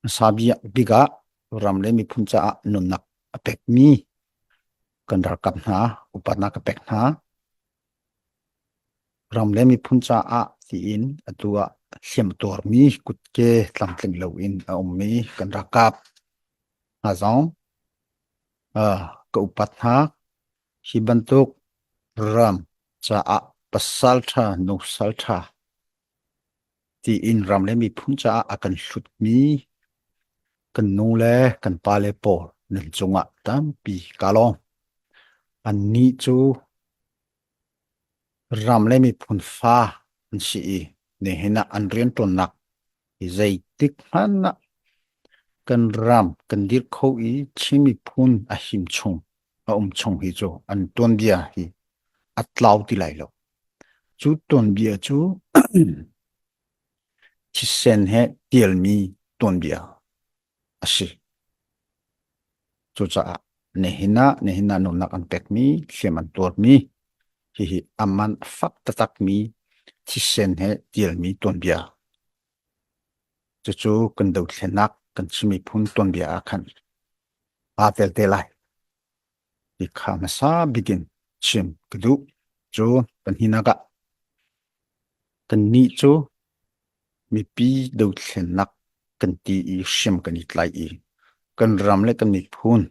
Hmasa bik ah ram le miphun caah nunnak a pekmi kan ralkap hna upatnak ka pek hna. Ram le miphun caah tiin atu ah hliam a tuarmi kutke tlamtling loin a ummi kan ralkap hna zong ka upat hna. Hi bantuk ram caah pasal ṭha, nusal ṭha tiin ram le miphun caah a kan hlutmi kan nu le kan pale pawl nan cungah tampi kaa lawm. Annih cu ram le miphun fa an si i nihin ah an rianṭuannak hi zeitik hmanh ah kan ram kan dir kho i Chin miphun a him chung a um chung hi cu an tuanbia hi a tlau ti lai lo. Cu tuanbia cu thisen he tialmi tuanbia a si. Cucaah nihin ah nihin ah nunnak an pekmi, hliam an tuarmi, hihi a man a fak taktakmi thisen he tialmi tuanbia. Cucu kan dothlennak kan Chin miphun tuanbia ah khan aa tel te lai. Ti kha hmasa bik in chim ka duh. Cu pahnihnak ah kannih cu mipi dothlennak kan ti i hriam kan i tlai i kan ram le kan miphun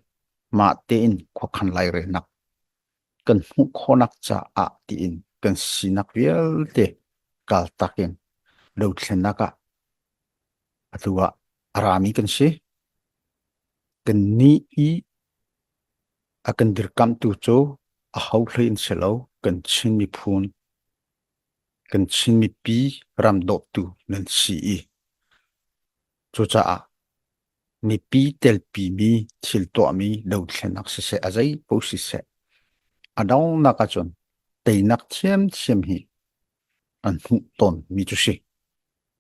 mah tein khuakhan lairelnak kan hmuh khawhnak caah tiin kan sinak vialte kaltak in dothlennak ah atu ah a rami kan si. Kannih i a kan dirkamhtu cu aho hlei an si lo, kan Chin miphun, kan Chin mipi ram dawtu nan si i cucaah mipi telpimi thil tuahmi dothlennak siseh, a zei paoh siseh, a donghnak ahcun teinak thiamthiam hi an hmuh tawnmi cu si.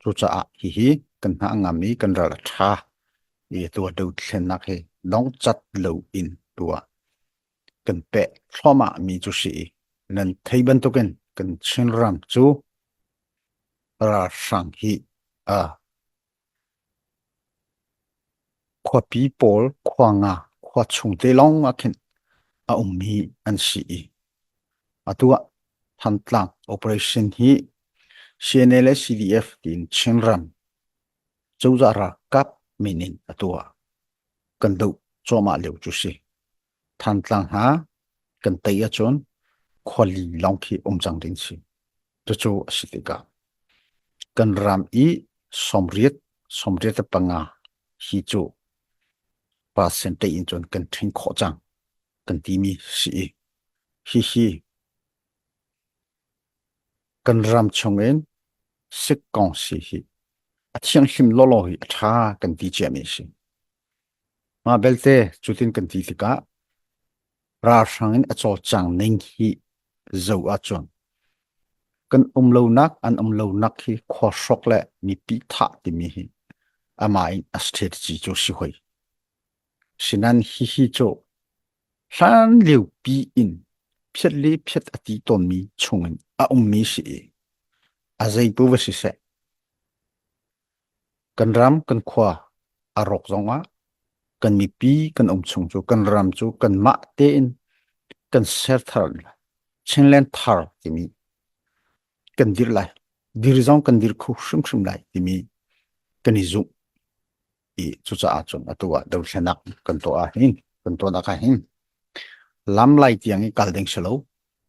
Cucaah hihi kan hna a ngam i kan ral a ṭha i atu ah dothlennak hi dongcat loin tuah kan peh thluahmah mi cu si i nan thei bantukin kan Chinram cu ralhrang hi a Khuapi pawl khua nga khua chung te lawng ah khin a ummi an si i atu ah Thantlang operation hi CNA le CDF tiin Chinram cozah ralkap min in atu ah kan doh cuahmah lio cu si. Thantlang hna kan tei ahcun khuali lawng khi um cang ding si. Cucu a si tikah kan ram i sawmriat, sawmriat le panga hi cu percentage in cun kan ṭhen khawh cang kan timi si i hihi kan ram chungin sikkong si hi a thianghlim lawlaw hi a ṭha kan ti ciami a si. Mah belte cutin kan ti tikah ralhrang in a cawlcang ning hi zoh ahcun kan um lonak an um lonak hi khua hrawk le mipi thah timi hi amah in a strategy cu si hoi. Sinan hihi cu hlan lio pi in phiat le phiat a ti tawnmi chungin a ummi si i a zei pu va si seh Kan ram kan khua a rawk zongah kan mipi kan um chung cu kan ram cu kanmah tein kan ser thar lai. Chinland thar timi kan dir lai. Dir zong kan dir kho hrimhrim lai timi kan i zumh. I cucaah cun atu ah dothlenak kan tuah ah hin kan tuahnak ah hin lam lai tiang i kal ding si lo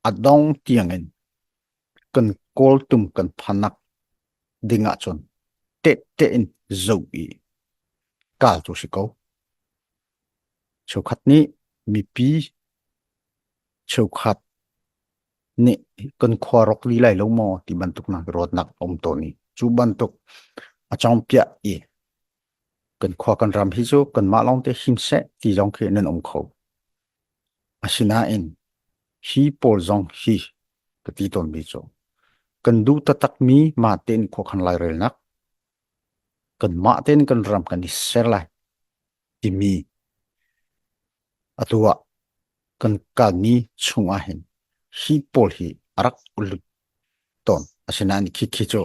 a dong tiang in kan kawltum kan phanak ding ahcun tehte in zoh i kal cu si ko. Cheukhat nih mipi cheukhat nih kan khua rawk li lai lo maw ti bantuk nak ruatnak a um tawn i cu bantuk a cawngpiah i kan khua kan ram hi cu kanmah lawng te him seh ti zong khi nan um kho. Asinain hi pawl zong hi ka ti tawnmi cu kan duh taktakmi mah tein khuakhan lairelnak kanmah tein kan ram kan i ser lai timi atu ah kan kalmi chung ah hin hi pawl hi a rak ulut tawn. Asinain khi khi cu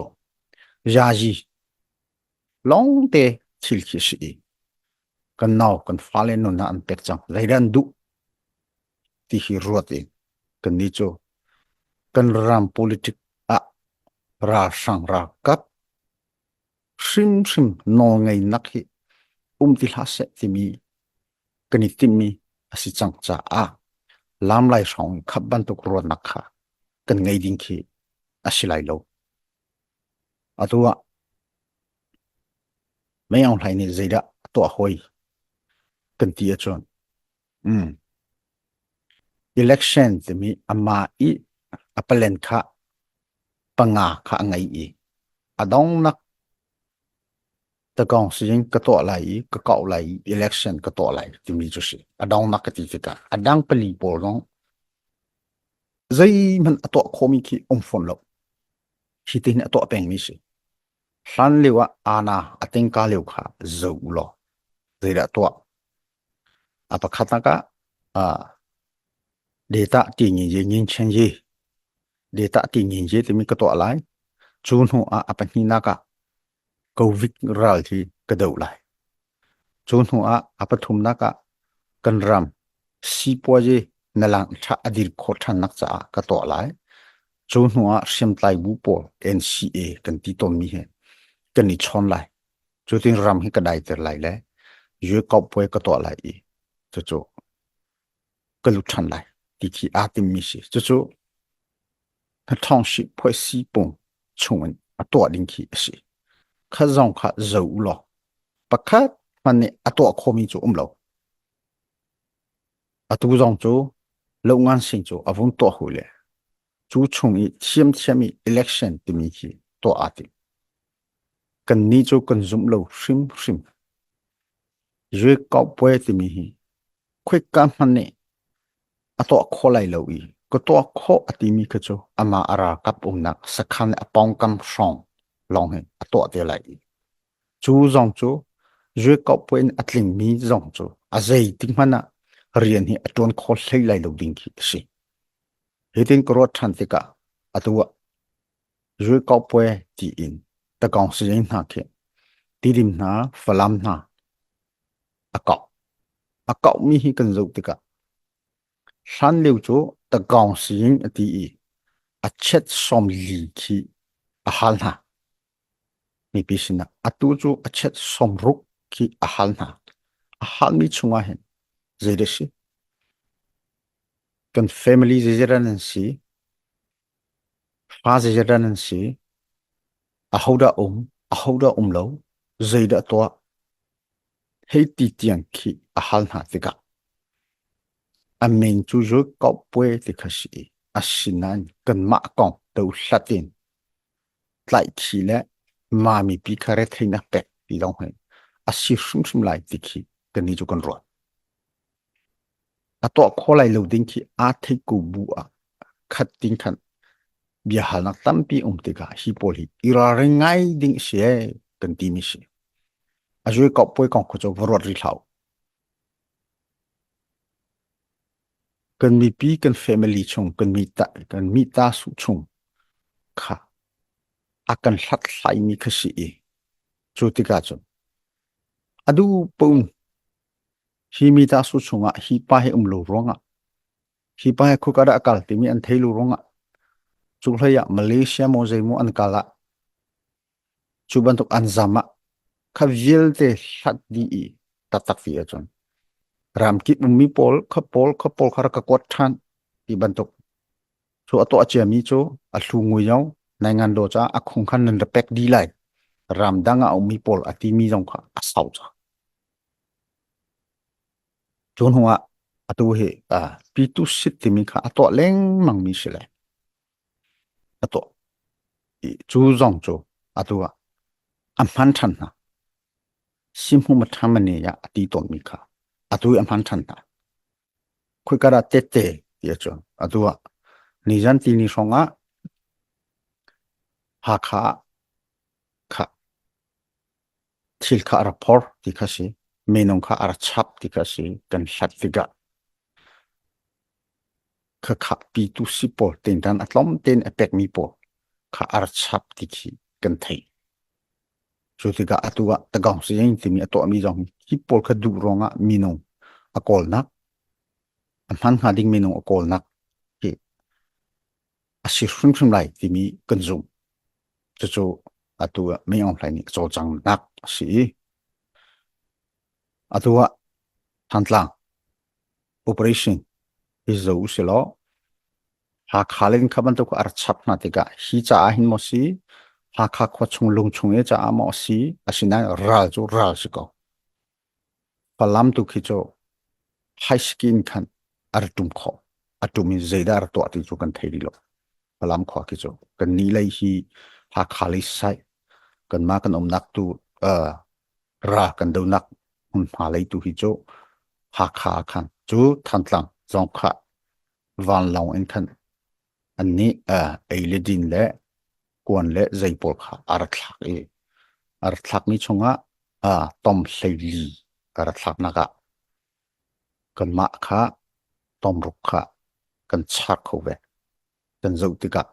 yazi lawngte thil khi a si i kan nau kan fale nun ah an pek cang zeidah an duh ti hi ruat in kan nih cu kan ram politic ah ralhrang ralkap hrimhrim nawlngeihnak hi um ti hlah seh timi kan i timhmi a si cang caah lam lai hrawng khap bantuk ruahnak kha kan ngei ding khi a si lai lo. Atu ah Mei Aung Hlaing nih zeidah a tuah hoi kan ti ahcun mm, election timi amah i a palen kha panga kha a ngei i a dongnak takong siing ka tuah lai i ka kau lai i election ka tuah lai timi cu si. A dongnak ka ti tikah a dang pali pawl zong zeihmanh a tuah khomi khi um fawn lo. Hi tin a tuah pengmi si. Hlan lio ah ana a tingka lio kha zoh u law zeidah tuah A pakhatnak ah data ti ngi ngin chen yi data ti ngin ye timi ka tuah lai. Cu hnu ah a pahnihnak ah COVID ral hi ka doh lai. Cu hnu ah a pathumnak ah kan ram sipuazi na lang ṭha a dir khawh ṭhannak caah ka tuah lai. Cu hnu ah hriamtlai bu pawl NCA kan ti tawnmi he kan i chawn lai. Cutin ram hi ka daiter lai le yuekauhpuai ka tuah lai i cucu ka lut ṭhan lai ti khi aa timmi si. Cucu hnaṭhawngsi phuaisi pung chungin a tuah ding khi a si. Kha zong kha zo u law pakhat hmanh nih a tuah khomi cu um lo. Atu zong cu lohngan sing cu a vung tuah hui le cu chung i thiamthiam i election timi khi tuah aa tim. Kannih cu kan zumh lo hrimhrim. Zuikauhpuai timi hi khoika hmanh nih a tuah khawh lai lo i ka tuah khawh a timi kha cu amah a ralkap umnak sakhan le a pawngkam hrawng lawng hi a tuah te lai i cu zong cu zuikauhpuai in a tlingmi zong cu a zeitik hmanh ah rian hi a ṭuan kho hlei lai lo ding khi a si. Hitin ka ruat ṭhan tikah atu ah Zuikauhpuai tiin Takawng sizing hna khi Tidim hna, Falam hna a kauh. A kauhmi hi kan zoh tikah hlan lio cu Takawng sizing a ti i a chiat 40 khi a hal hna. Mipi sinah atu cu a chiat 60 khi a hal hna. A halmi chungah hin zeidah si? Kan family zeizat nan si? Fa zeizat nan si? Ahodah um? Ahodah um lo? Zeidah tuah? Hei ti tiang khi a hal hna tikah a min cu Zulkauhpuai ti kha si i asinain kanmah kong do hlat in tlaihthi le mah mipi kha retheihnak pek ti lawng hi a si hrimhrim lai ti khi kannih cu kan ruat. A tuah khawh lai lo ding khi aa theih ko bu ah khat ting khan biahalnak tampi um tikah hi pawl hi i ralring ngai ding si ee kan timi si. A zui kau puai kong khu cu va ruat rih hlah u. Kan mipi kan family chung kan mi ta kan mi ta su chung kha a kan hlathlai mi kha si i cu tikah cun a du pung Hi mi ta su chungah hi pa hi um lo ruangah hi pa hi khuka dah a kal timi an thei lo ruangah cu hlei ah Malaysia maw zeimaw an kal ah cu bantuk an zam ah kha vialte hlat dih i taktak ti ahcun ramkip ummi pawl kha pawl kha pawl kha rak ka kuat ṭhan ti bantuk cu a tuah ciami cu a hlu ngui yo nai ngan do ca a khung khan nan ra pek dih lai ramdang ah a ummi pawl a timi zong kha a sau ca Cu hnu ah atu hi Pitusit timi kha a tuah lengmangmi si le a tuah. I cu zong cu atu ah a hman ṭhan hna. Simhu mathamani ah a ti tawnmi kha atu i a hman ṭhan hna. Khoika dah tette ti ahcun atu ah nizan tini hrawng ah Hakha ah kha thil kha a rak phor ti kha si minung kha a rak chap ti kha si kan hlat tikah khakha pitu si pawl tintan a tlawm tein a pekmi pawl kha a rak chap ti khi kan theih. Cu tikah atu ah Tagaung Saying timi a tuahmi zong hi pawl kha duh ruangah minung a kawlnak, a hman hnga ding minung a kawlnak hi a si hrimhrim lai timi kan zumh. Cucu atu ah Min Aung Hlaing nih a cawlcanghnak a si i atu ah Thantlang operation hi zo usilaw Hakha le kha bantuk a rak chap hna tikah hi caah hin maw si Hakha khua chung lung chung i caah maw a si asinain ral cu ral si ko. Falam tu khi cu high skin khan a ra ṭum khawh. A ṭum in zeidah a ra tuah ti cu kan thei rih lo. Falam khua khi cu kan ni lei hi Hakha lei sai kanmah kan umnak tu uh, ra kan donak hmunhma lei tu hi cu Hakha khan cu Thantlang zong kha vanlawng in khan annih ei le din le kuan le zei pawl kha a ra thlak i a ra thlakmi chungah tom 14 a ra thlaknak ah kanmah kha tom ruk kha kan char kho ve. Kan zoh tikah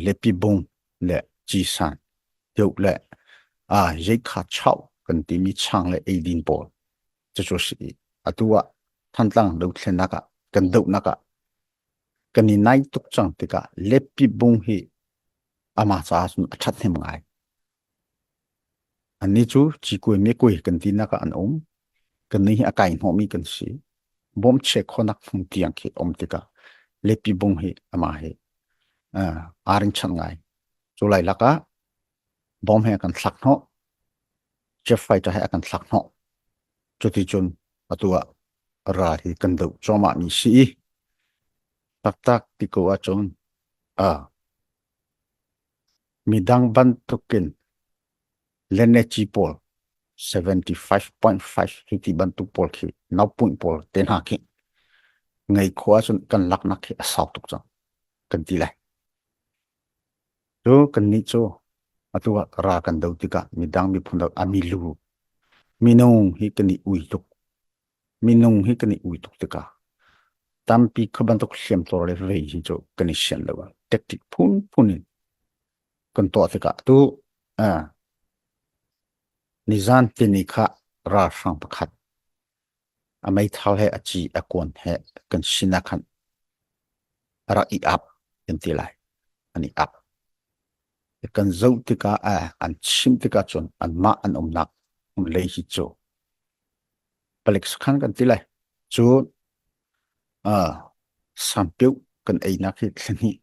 lepi bung le cisan deuh le zeikha chau kan timi chang le eidin pawl cucu a si i atu ah Thantlang dothlennak ah kan dohnak ah kan i nai tuk cang tikah lepi bung hi amah caah cun a ṭhathnem ngai. Annih cu cikui mekui kan tinak ah an um. Kannih hi a kai hnawhmi kan si. Bawmchia khawnak hmun tiang khi um tikah lepi bung hi amah hi aa ringchanh ngai. Cu lai lakah bom he a kan thlak hnawh. Jet fighter he a kan thlak hnawh. Cuticun atu ah ral hi kan doh cuahmah mi si i taktak ti ko ahcun uh, midang bantukin Lenechi pawl 75.5 hi ti bantuk pawl khi naupunh pawl te hna khi ngei khua ahcun kan laknak khi a sau tuk cang kan ti lai. Cu kannih cu atu ah ral kan do tikah midang miphun dang a milu minung hi kan i ui tuk. Minung hi kan i ui tuk tikah tampi kha bantuk hliamtuar le vei hi cu kan i sian lo. Tactic phunphun in kan tuah tikah tu uh, nizan tini kha ralhrang pakhat A meithal he a ci a kuan he kan sin ah khan a rak i ap kan ti lai. An i ap. Kan zoh tikah an chim tikah cun anmah an umnak lei hi cu palik sakhan kan ti lai. Cu uh, sampeuh kan einak hi thlahnih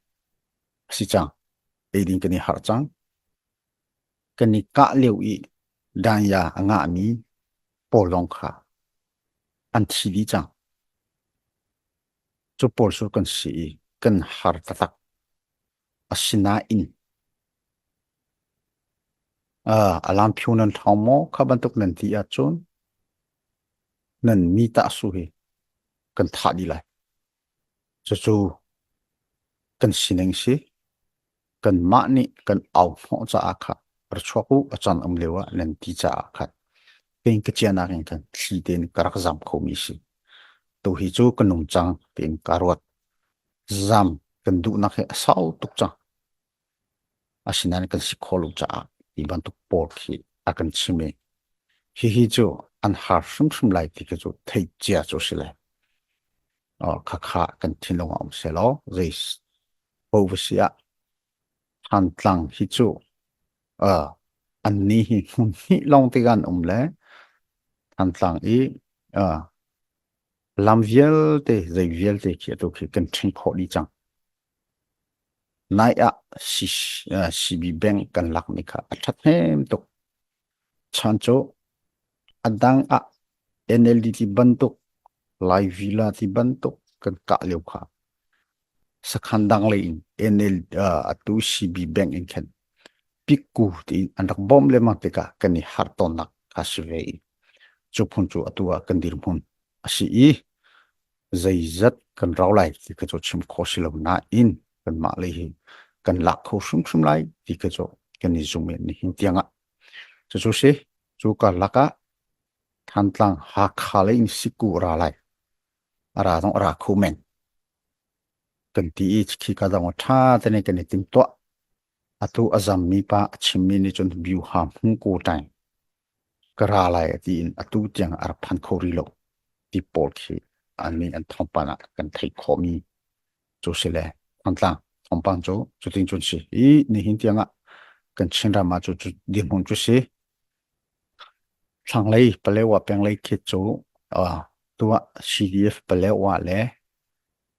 a si cang. Ei ding kan i harh cang. Kan i kah lio i danya a ngahmi pawl lawng kha an thi dih cang. Cu pawl cu kan si i kan har taktak. Asinain uh, alam phu nan ṭhawng maw kha bantuk nan ti ahcun nan mi tah su hi kan thah dih lai. Cucu kan sining si. Kanmah nih kan au hnawh caah kha ra chuak u a can um lio ah nan ti caah khan peng ka cianak in khan thli tein ka rak zam khomi si. Tu hi cu ka nung cang tiin ka ruat. Zam kan duhnak hi a sau tuk cang. Asinain kan si khawh lo caah ti bantuk pawl khi a kan chim i hihi cu an har hrimhrim lai ti khi cu theih cia cu si le khakha kan thinlung ah um selaw zei paoh va si ah Thantlang hi cu uh, anni hi hmun hnih lawng te kan um le Thantlang i uh, lam vialte zei vialte khi atu khi kan ṭhen khawh dih cang. Nai ah CB Bank kan lakmi kha a ṭhathnem tuk. Chan cu a dang ah NLD ti bantuk, Lai Villa ti bantuk kan kah lio kha sakhan dang lei in NL atu CB Bank in khan pikku tiin an rak bawmh lengmang tikah kan i harh tawnnak kha si ve i cu phun cu atu ah kan dirhmun a si i zeizat kan rau lai ti kha cu chim khawh si lo nain kanmah lei hi kan lak kho hrimhrim lai ti kha cu kan i zum i nihin tiang ah cucu si cu karlak ah Thantlang Hakha lei in siku ra lai a ra zong a ra kho men kan ti i khi ka dong ṭha te ne kan i timtuah. Atu a zammi pa a chimmi nih cun Byuha hmu ko ṭaing ka ra lai a ti in atu tiang a rak phan kho rih lo ti pawl khi an min an thawngpang ah kan theih khawhmi cu si le Thantlang thawngpang cu cutin cun si i nihin tiang ah kan Chinram ah cu cu dirhmun cu si. Thlanglei Palewa penglei khi cu uh, tuah CDF Palewa le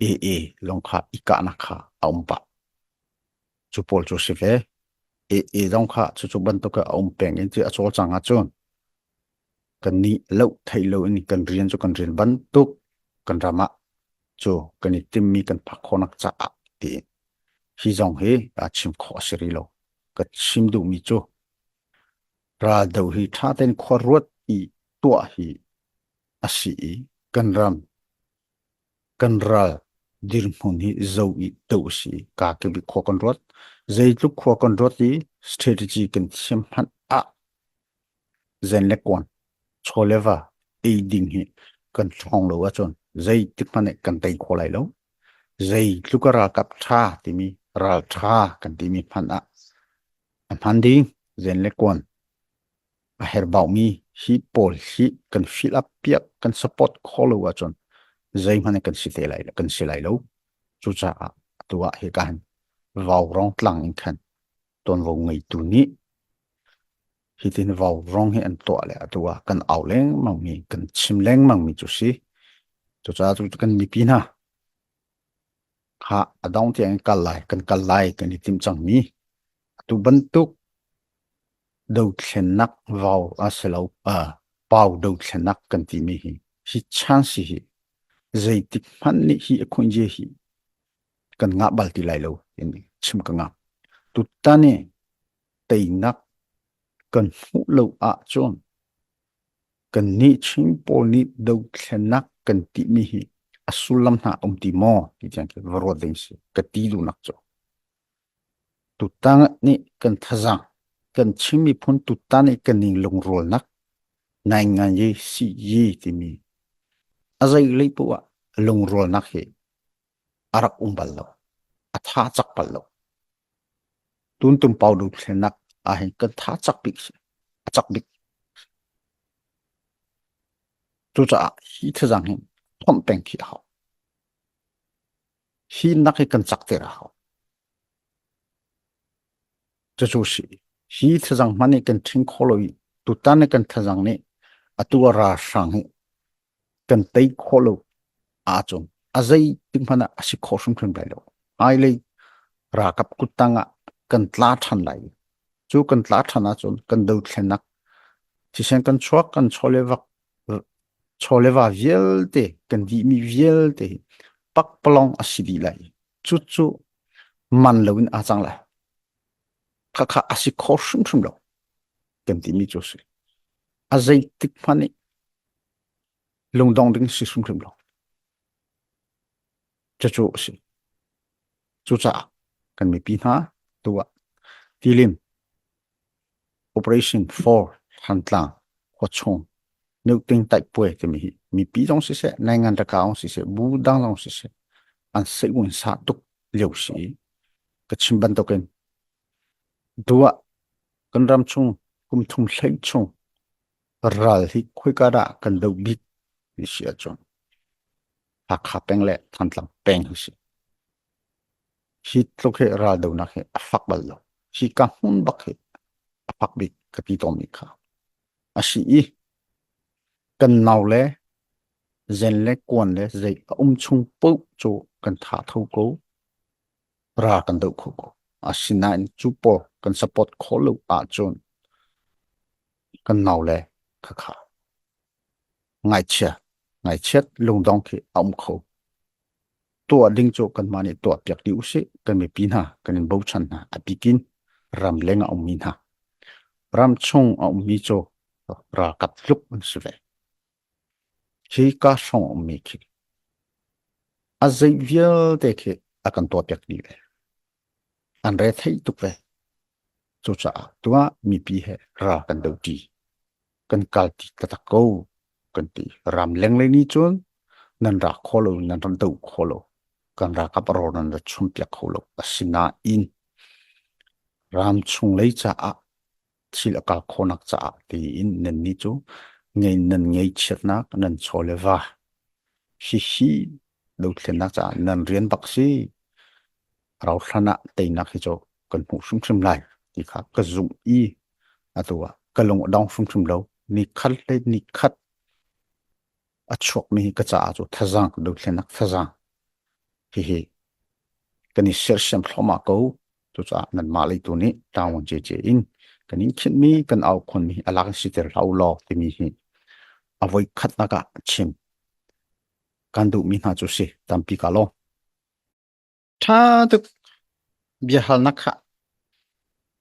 AA lawng kha i kahnak kha a um pah. Cu pawl cu si ve. AA zong kha cucu bantuk a um peng in ti a cawlcang ahcun kan nih loh theih lo in kan rian cu kan rian bantuk kan ram ah cu kan i timmi kan phak khawhnak caah tiin hi zong hi a chim khawh a si rih lo. Ka chim duhmi cu raldo hi ṭha tein khua ruat i tuah hi a si i kan ram kan ral dirhmun hi zo i do a si. Ka kip i khua kan ruat. Zeitluk khua kan ruat i strategy kan thiam hmanh ah zen le kuan chaw le va ei ding hi kan ṭhawng lo ahcun zeitik hmanh ah kan tei kho lai lo. Zeitluk a ralkap ṭha timi ral ṭha kan timi hmanh ah a hman ding zen le kuan a herhbaumi hi pawl hi kan fill up piak kan support kho lo ahcun zeihmanh kan si te lai kan si lai lo. Cucaah atu ah hika hin vaurawng tlang in khan tuanvo ngeitu nih hitin vaurawng hi an tuah le atu ah kan au lengmang mi kan chim lengmang mi cu si. Cucaah cu kan mipi hna kha a dong tiang in kal lai kan kal lai kan i timh cang mi atu bantuk dothlennak vau a si lo pau dothlennak kan timi hi hi chance hi zeitik hmanh nih hi a khunh hi kan ngah bal ti lai lo in chim ka ngah. Tutan i teinak kan hmuh lo ahcun kannih Chin pawl nih dothlennak kan timi hi a sullam hna a um ti maw ti tiang khi va ruat ding si ka ti duhnak cu. Tutan nih kan thazaang kan Chin miphun tutan i kan ning lungrualnak naingngan si yi timi a zei lei poah ah lungrualnak hi a rak um bal lo. A tha cak bal lo. Tuntum pau dothlennak ahhin kan tha cak bik si. A cak bik. Cucaah hi thazaang hin phomh peng khi a hau. Hi nak hi kan cak ter a hau. Cucu si. Hi thazaang hman i kan ṭhing kho lo i tutan i kan thazaang nih atu a ralhrang hi kan tei khawh lo ahcun a zeitik hmanh ah a si khawh hrimhrim lai lo. Hmailei ralkap kuttang ah kan tla ṭhan lai. Cu kan tla ṭhan ahcun kan dothlennak thisen kan chuak kan chawlevak chawleva vialte kan dihmi vialte hi pakpalawng a si dih lai. Cucu man loin aa cang lai. Khakha a si kho hrimhrim lo kan timi cu a si. A zeitik hmanh nih lungdong ding si hrimhrim lo. Cucu a si. Cucaah kan mipi hna tu ah tilim Operation 4 Thantlang khuachung Neuting taihpuai timi hi mipi zong siseh, naingan raka zong siseh, bu dang zong siseh an seihun sa tuk lio si. Ka chim bantukin duah kan ram chung kum thum hlei chung ral hi khoika dah kan doh bik ti si ahcun Hakha peng le Thantlang peng hi si. Hi tluk hi ral donak hi a fak bal lo. Hi ka hmun bak hi a fak bik ka ti tawnmi kha. A si i kan nau le zen le kuan le zei a um chung paoh cu kan tha tho ko. Ra kan doh kho ko. Asinain cu pawl kan support khawh lo ahcun kan nau le khakha ngaichia ngaichiat lungdong khi a um kho. Tuah ding cu kanmah nih tuah piak dih usih. Kan mipi hna kan in bochan hna. A bikin ramleng a ummi hna. Ramchung a ummi cu ralkap tluk an si ve. Hi ka hrawng a ummi khi a zei vialte khi a kan tuah piak dih ve. An re theih tuk ve. Cucaah tuah mipi he ral kan do ṭi. Kan kal ti taktak ko kan ti. Ramleng lei nih cun nan ra kho lo, nan rak do kho lo. Kan ralkap rawl nan ra chum piak kho lo. Asinain. Ram chung lei caah thil a kal khawhnak caah tiin nannih cu ngei nan ngeichiatnak nan chaw le va hihi dothlennak caah nan rian bak si. Rauhhlan ah teinak hi cu kan hmuh hrimhrim lai ti kha ka zumh i atu ah ka lung a dong hrimhrim lo. Ni khat le ni khat a chuakmi hi ka caah cu thazaang dothlennak thazaang hihi kan i sersiam thluahmah ko. Cucaah nanmah lei tu nih ṭaung cece in kan in khinhmi kan aukhunmi hi a lak in siter hlah u law timi hi a voi khatnak ah chim kan duhmi hna cu si tampi ka lawm. Ṭha tuk biahalnak kha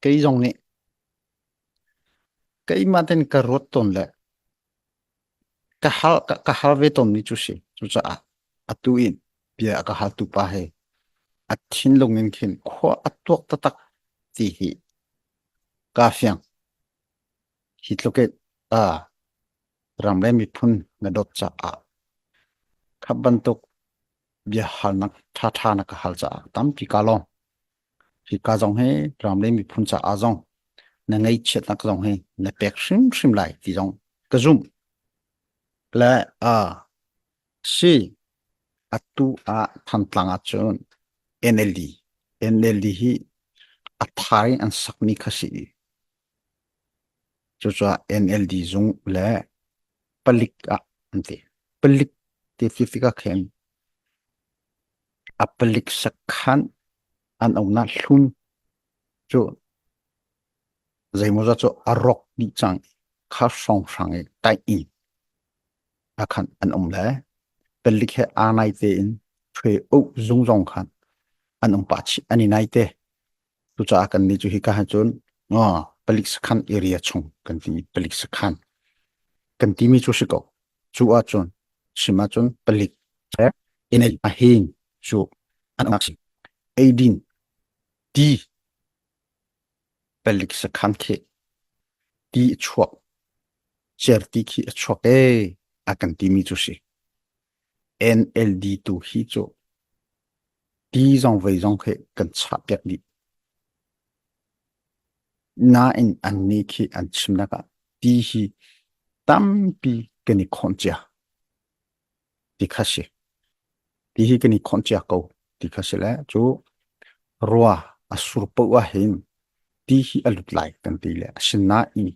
kei zong nih keimah ten ka ruat tawn le ka hal ka hal ve tawnmi cu si. Cucaah atu in bia a ka haltu pa he a thinlung in khin khua a tuak taktak ti hi kaa fiang. Hi tluk in ram le miphun na dawt caah kha bantuk biahalnak ṭhaṭha na ka hal caah tampi kaa lawm. Hika zong hi ram le miphun caah zong na ngaihchiatnak zong hi na pek hrimhrim lai ti zong ka zumh. Le si atu ah Thantlang ahcun NLD NLD hi a thar in an sakmi kha si. Cucaah NLD zung le palik ah an ti. Palik ti ti tikah khin a palik sakhan an umnak hlun cu zeimawzat cu a rawk dih cang kha hrawnghrang i taih in ah khan an um le palik he aa nai tein ṭhue uh zung zong khan an um pah chih an i nai te. Cucaah kannih cu hika ahcun palik sakhan area chung kan ti palik sakhan kan timi cu si ko. Cu ahcun chim ahcun palik in a hin cu an um eidin ti palik sakhan khi ti a chuak certi khi a chuak ee a kan timi cu si. NLD tu hi cu ti zong vei zong khi kan chah piak dih. Nain annih khi an chimnak ah ti hi tampi kan i khawnh cia ti kha si. Ti hi kan i khawnh cia ko ti kha si le cu rua a sur paoh ah hin ti hi a lut lai kan ti le asinain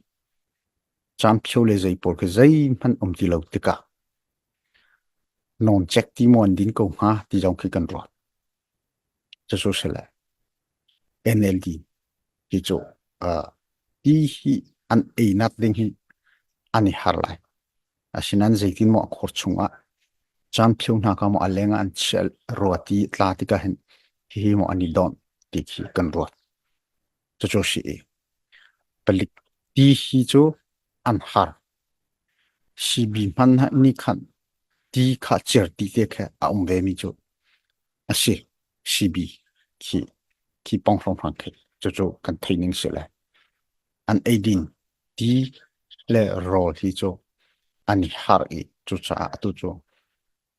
camphio le zei pawl khi zeihmanh um ti lo tikah nawncek ti maw an din ko hnga ti zong khi kan ruat. Cucu si le NLD hi cu ti hi an einak ding hi an i har lai. Asinain zeitin maw a khur chungah camphio hna kha maw a leng ah an chiah rua ti tla tikah hin hihi maw an i dawnh ti khi kan ruat. Cucu si i palik ti hi cu an har. CB hmanh nih khan ti kha certi te kha a um ve mi cu a si. CB khi khi pong hrawnghrang khi cucu kan theih ning si le an eidin ti le rawl hi cu an i har i cucaah atu cu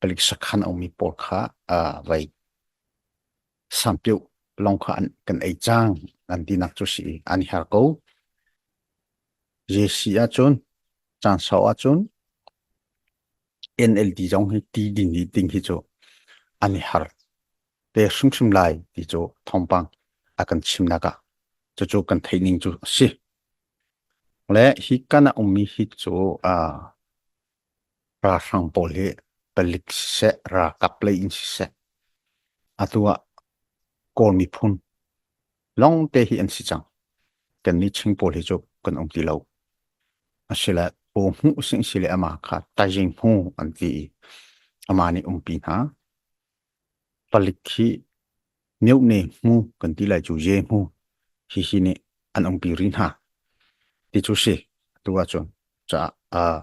palik sakhan a ummi pawl kha vei sampioh lawng kha an kan ei cang an tinak cu si i an i har ko. JC ahcun caan sau ahcun NLD zong hi ti ding hi ding hi cu an i har te hrimhrim lai ti cu thawngpang a kan chimnak ah cucu kan theih ning cu a si. Le hi kan a ummi hi cu ralhrang pawl hi palik siseh ralkap lei in siseh atu ah Kawl miphun lawngte hi an si cang. Kannih Chin pawl hi cu kan um ti lo. Asile paw hmuh sing si le amah kha taizing hmu an ti i amah nih umpi hna. Palik hi myohne hmu kan ti lai cu ye hmu hihi nih an umpi rih hna. Ti cu si atu ahcun caah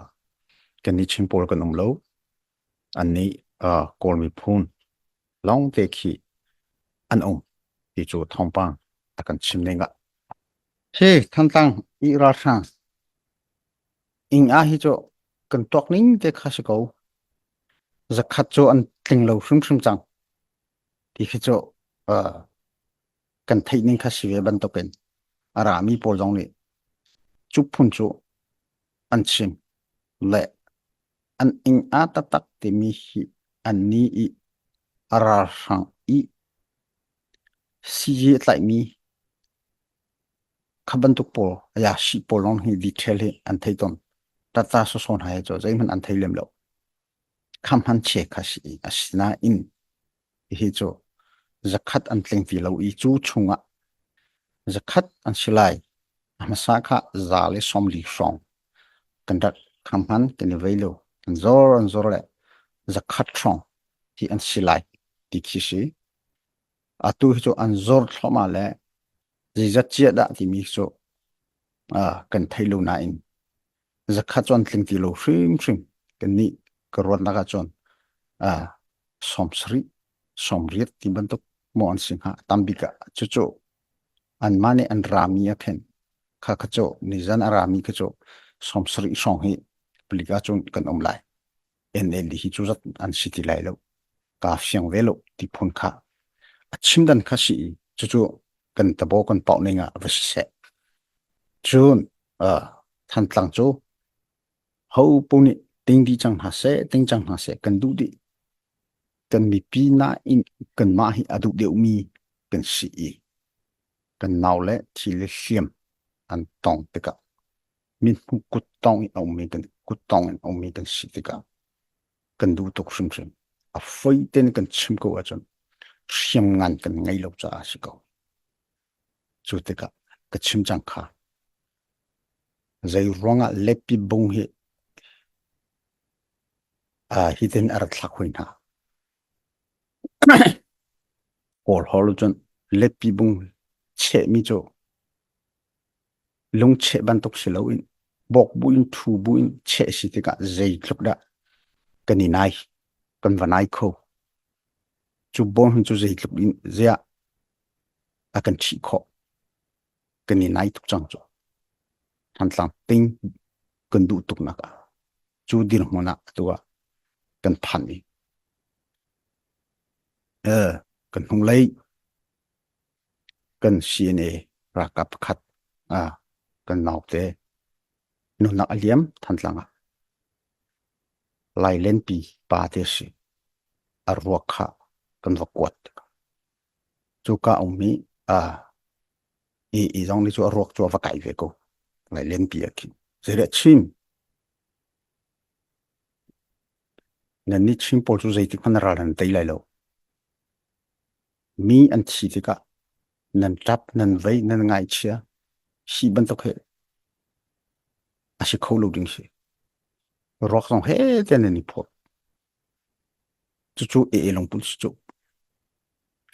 kannih Chin pawl kan um lo. Annih Kawl miphun lawngte khi an um ti cu thawngpang a kan chim ning ah. Hi Thantlang i ralhrang ing ah hi cu kan tuak ning te kha si ko. Zakhat cu an tling lo hrimhrim cang ti khi cu kan theih ning kha si ve bantukin. A rami pawl zong nih cu phun cu an chim le an ing a taktak timi hi an ni i a ralhrang i CG a tlaihmi kha bantuk pawl aya shi pawl lawng hi detail hi an thei tawn. Tata soso hna hi cu zeihmanh an thei lem lo. Kham han che kha si i asinain hihi cu zakhat an tling ti lo i cu chungah zakhat an si lai. A hmasa kha 140 hrawng kan rak kham han kan i vei lo. An zor an zor le zakhat hrawng hi an si lai ti khi si. Atu hi cu an zor thluahmah le zeizat ciah dah timi cu kan thei lo nain zakhat cu an tling ti lo hrimhrim. Kannih ka ruatnak ahcun 70, 80 ti bantuk maw an si hnga tam bik ah cucu anmah nih an rami a khen kha kha cu nizan a rami kha cu 70 hrawng hi palik ahcun kan um lai. NLD hi cu zat an si ti lai lo. Kaa fiang ve lo ti phun kha a chim dan kha si i cucu kan tabo kan pauh ning ah va si seh. Cun Thantlang cu ho paoh nih ting dih cang hna seh, ting cang hna seh kan duh dih. Kan mipi nain kanmah hi a duh deuhmi kan si i kan nau le thi le hliam an tong tikah mithmuh kuttong in a ummi kan kuttong in a ummi kan si tikah kan duh tuk hrimhrim. A foi tein kan chim ko ahcun hriamngan kan ngei lo caah a si ko. Cu tikah ka chim cang kha. Zei ruangah lepi bung hi hitin a rat thlak hoi hna. Kawl hol cun lepi bung chehmi cu lungcheh bantuk si loin bawk buin ṭhu buin cheh si tikah zeitluk dah kan i nai kan va nai kho. Cu bawm hin cu zeitluk in ziah a kan ṭhih khawh. Kan i nai tuk cang cu. Thantlang ting kan duh tuknak ah cu dirhmun ah atu ah kan phan i kan hnulei kan CNA ralkap pakhat kan naute nunnak a liam Thantlang ah Lailenpi pa te si a ruak kha kan va kuat. Cuka ummi i i zong nih cu a ruak cu a va kai ve ko. Lailenpi ah khin. Zeidah chim? Nan nih Chin pawl cu zeitik hmanh ral nan tei lai lo. Mi an thi tikah nan ṭap, nan vei, nan ngaihchia. Hi bantuk hi a si kho lo ding si. Ruak zong he te nan i phawt. Cucu e lungput si cu.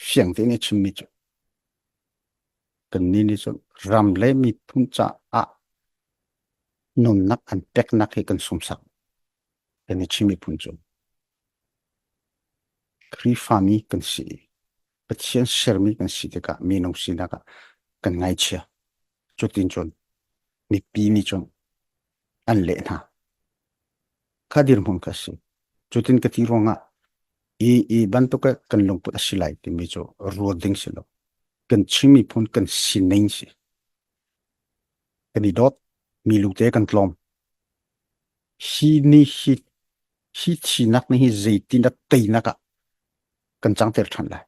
Fiang tein a chimmi cu. Kannih nih cun ram le miphun caah nunnak an peknak hi kan sungsak. Kan i Chin miphun cu. Khrihfami kan si i Pathian sermi kan si tikah minung sinak ah kan ngaichia. Cutin cun mipi nih cun an leh hna. Kha dirhmun kha a si. Cutin ka ti ruangah i i bantuk kan lungput a si lai timi cu ruat ding si lo. Kan Chin miphun kan sining si. Kan i dawt, mi lute kan tlawm. Hi ni hi hi thinak nih hi zeitin dah teinak ah kan cangter ṭhan lai.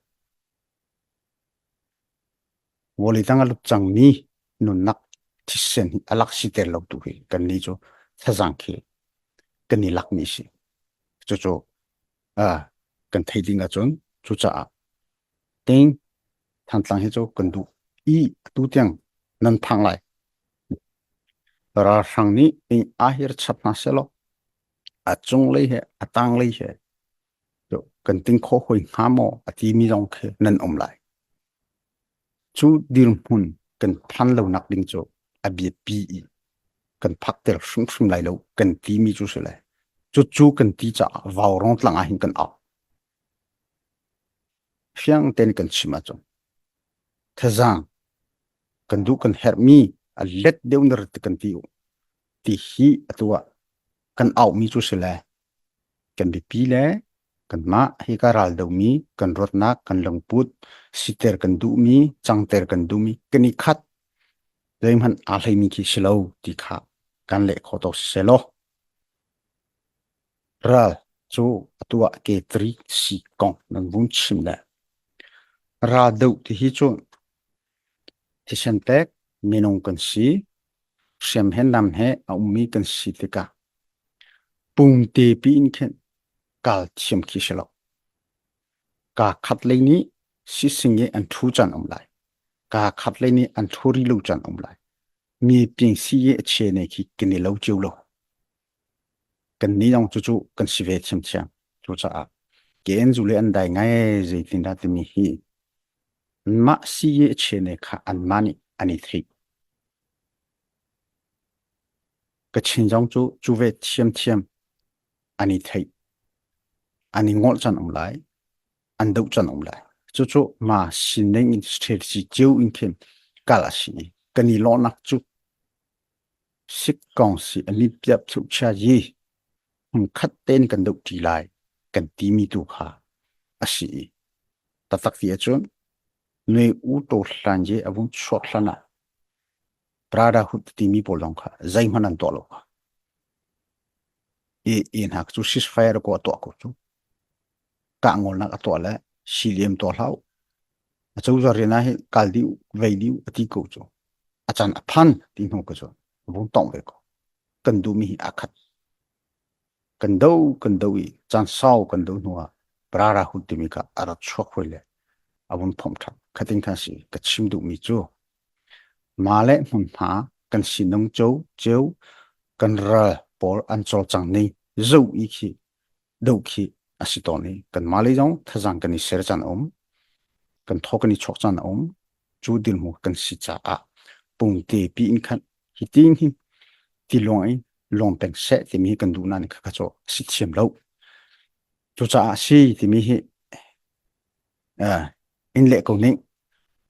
Vawlei tang a lut cangmi nunnak thisen hi a lak siter lo tu hi kan nih cu thazaang khi kan i lakmi si. Cucu kan thei ding ahcun cucaah ting Thantlang hi cu kan duh i atu tiang nan phang lai. Ralhrang nih ing ahir chap hna selaw a cunglei he a tanglei he kan ting kho hoi hnga maw a timi zong khi nan um lai. Cu dirhmun kan phan lonak ding cu a biapi i kan phakter hrimhrim lai lo kan timi cu si lai. Cucu kan ti caah vaurawng tlang ah hin kan au. Fiang tein kan chim ahcun thazaang kan duh kan herhmi a let deuh na rat kan ti u ti hi atu ah kan auhmi cu si le kan biapi le kanmah hika ral domi kan ruatnak kan lungput siter kan duhmi cangter kan duhmi kan i khat. Zeihmanh aa hleimi khi si lo ti kha kan leh khawh to siselaw. Ral cu atu ah ke tri si kong nan vun chim le ral doh ti hi cu thisen pek minung kan si hriam he nam he a ummi kan si tikah pungte pi in khin kal thiam khi si lo. Kaa khat lei nih sising i an ṭhu caan um lai. Kaa khat lei nih an ṭhu rih lo caan um lai. Mi ping si i a che ne khi kan i lo cio lo. Kan nih zong cucu kan si ve thiamthiam. Cucaah KN zu le an dai ngai zeitindah timi hi mah si i a che ne kha anmah nih an i theih. Kachin zong cu cu ve thiamthiam an i theih. An i ngolh can um lai. An doh can um lai. Cucu ma sining in strategy cio in khin kal a si i kan i lawhnak cu sikkong si a mi piap chia yi hmunkhat tein kan doh ṭi lai kan timi tu kha a si i taktak ti ahcun nui u to hlan ye a vung chuak hlan ah brotherhood timi pawl zong kha zeihmanh an tuah lo kha i i hna cu ceasefire ko a tuah ko cu kah ngolnak a tuah le siliam tuah hlah a cozah rian ah hi kal dih vei dih a ti ko cu a can a phan ti hnu ko cu vung tong ve ko kan duhmi hi aa khat kan do kan do i caan sau kan do hnu ah brotherhood timi kha a rak chuak hoi le a vun phomh ṭhan khatin khan si ka chim duhmi cu Ma le hmunhma kan sinung co ceu kan ral pawl an cawlcang ning zoh i khi doh khi a si tawn i kanmah lei zong thazaang kan i ser caan a um kan thaw kan i chawk caan a um cu dirhmun kan si caah pungte pi in khan hi tin hi tiluang in lawng peng seh timi hi kan duh nain kha cu a si thiam lo cucaah si timi hi uh, in leh ko ning.